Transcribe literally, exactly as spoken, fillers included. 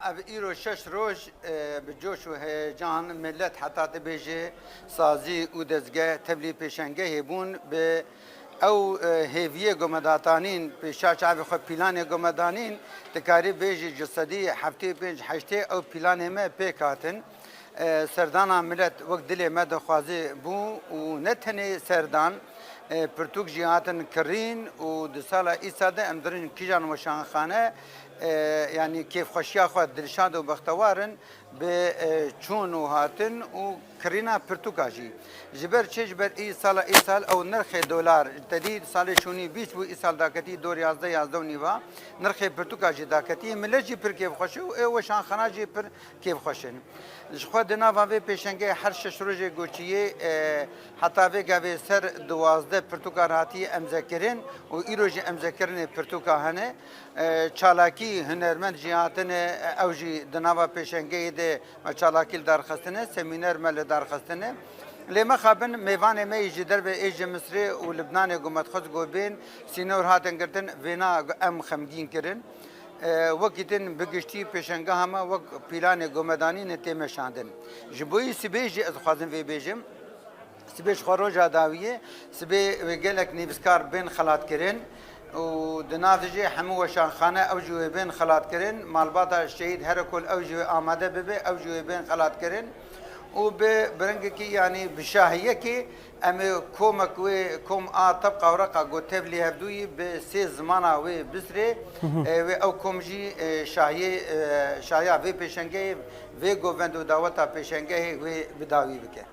Ev îro şeş roj, e, bi coş û heyecan millet heta dibêje sazî û dezgeh tevlî pêşengehê bûn. Bi ew, e, hêviyê ku me datanîn, pêşa çavê xwe pîlanê ku me danîn, dikarî bêjî ji sedî heftê pênc heştê ew pîlanê me pêk hatin. E, serdana millet wek dilê me dixwazê bû û ne tenê serdan, e, pirtûk jî hatin kirîn û di sala îsal de em dirin kîjan weşanxane, e, yanî kêfxweşiya xwe dilşad û bextewar in bi, e, çûn û hatin û kirîna pirtûka jî. Ji ber çi? Ji ber î sala îsal ew nirxê dolar, te dî salê şûnî bîst bû, îsal daketî dor yazdeh, yazdeh û nîva. Nirxê pirtûka jî daketî. Millet jî pir kêfxweş e û ê weşanxana jî pir kêfxweş in. Ji xwe di nava vê pêşengê her şeş rojê goçiyê, e, heta vê gavê ser duwazdeh pirtûkan hatiye emzekirin û îro jî emzekirinê pirtûka hene. E, çalakî hunermend jî hatine, e, ew jî di nava pêşengeyê de me çalakî li dar xistine, semîner me li dar xistine. Lê mexabin mêvanê me yî ji derve ê ji Misrê û Libnanê ku me dixwest ku bên sînor hatin girtin, vêna em xemgîn kirin. E, wekî din bi giştî pêşengeha me wek pîlanê ku me danîne tê meşandin. Ji bo yî sibê jî ez dixwazim vê bêjim. Sibê ji xwe roja dawiyê, sibê wê gelek nivîskar bên xelatkirin û di nav de jî hemû weşanxane ew jî wê bên xelatkirin. Malbata şehîd her ekol ew jî wê amade bibe, ew jî wê bên xelatkirin. Û bi, bi rengekî, yanî bi şahiyekê em ê komek wê, kom a tebqa wreqa ku tevlî hevdûyî bi sê zimana wê bisrê, e, wê ew kom jî, e, şahiyê, e, şahiya vê pêşengehê, vê govend û daweta pêşengehê wê bi dawî bike.